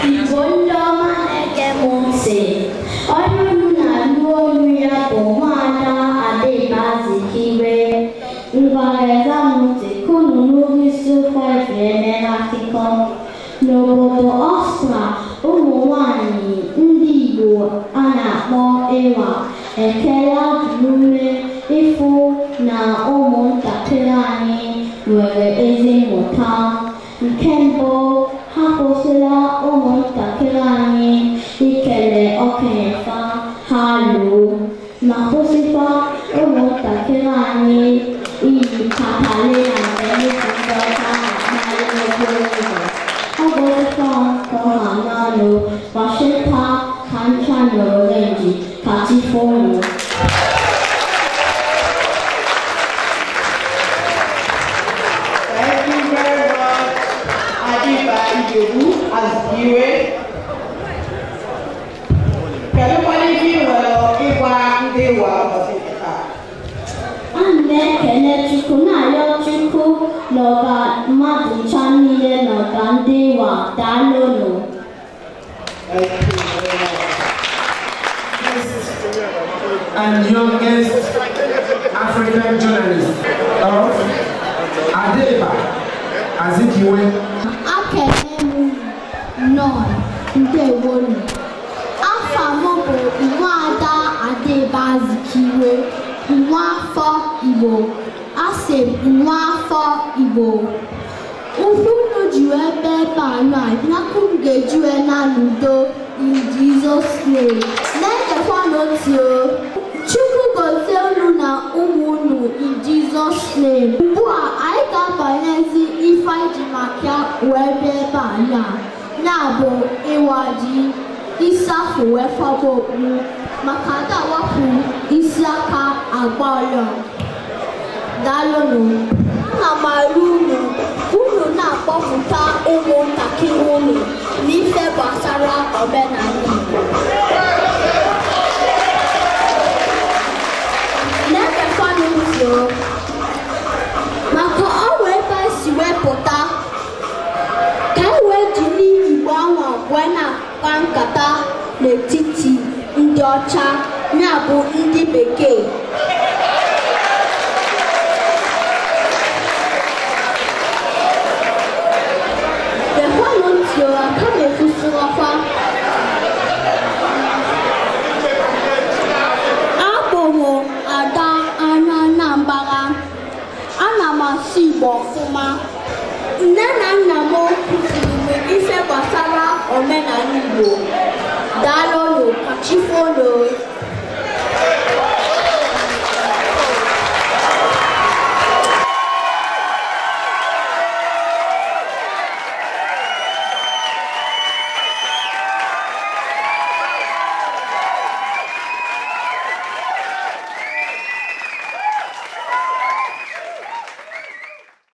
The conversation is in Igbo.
Igbo ndị ọma na-ege m ntị, onye unu na-anụ olu ya bụ Nwaada Adiba Azikiwe. Ngwa geza m ntị ka unu nụrụ isiokwu e ji eme n'akụkọ. N'obodo Ọstra, ụmụ nwanyị ndị Igbo a na-akpọ Ịwa ekela ume ịfụ na ụmụntakịrị anyị nwere ezi mmụta. Nke mbụ, ha kwụsịla ụmụntakịrị anyị ikele okenye fa ha lụọ, ma kwụsịkwa ụmụntakịrị anyị iyi kapalị na mbenuukwu ndị ọcha na-akpali n'okporo ụzọ. Ọ bụrụkwa ka ọ ha n'ọnụ, gbachita ka ncha na orenji ka chi fonu. Thank you very much, Adiba Ijebu Azikiwe. Kedụkwanụ ife ị nwere ịgwa ndị Ịwa ụbọchị nke taa? Ana m ekele Chukwu na-arịọ Chukwu n'ọga mmadụ ncha niile n'ọga ndị Ịwa daalụnụ. Thank you very much. And youngest African journalist of Adiba Azikiwe. Akele m nnọọ, ndewonu. Afa m bụ Nwaada Adiba Azikiwe, nwaafọ Igbo. Asị m nwaafọ Igbo. Ụkwụ unu ji wee bịa ebe a nọ a, n'aka unu ga-eji wee na n'udo in Jesus name. Na-egekwanụ ntị o. Chukwu gozie unu na ụmụ unu in Jesus name. Ugbu a anyị ga-abanyezi ife anyị ji maka wee bịa ebe a nọ a, ya bụ ịwa ji isi afọ wee fọba okpu maka ada wapụ isi aka agba ọlọ. Daalụnụ. Ana m arịọ unu unu na-akpọpụta ụmụntakịrị unu n'ife gbasara omenala Igbo. Na-egekwanụ ntị o, maka ọ wee ebe esi wepụta ka e wee jiri Igbo ahụ wee na-akpa nkata n'etiti ndị ọcha, ya bụ ndị bekee.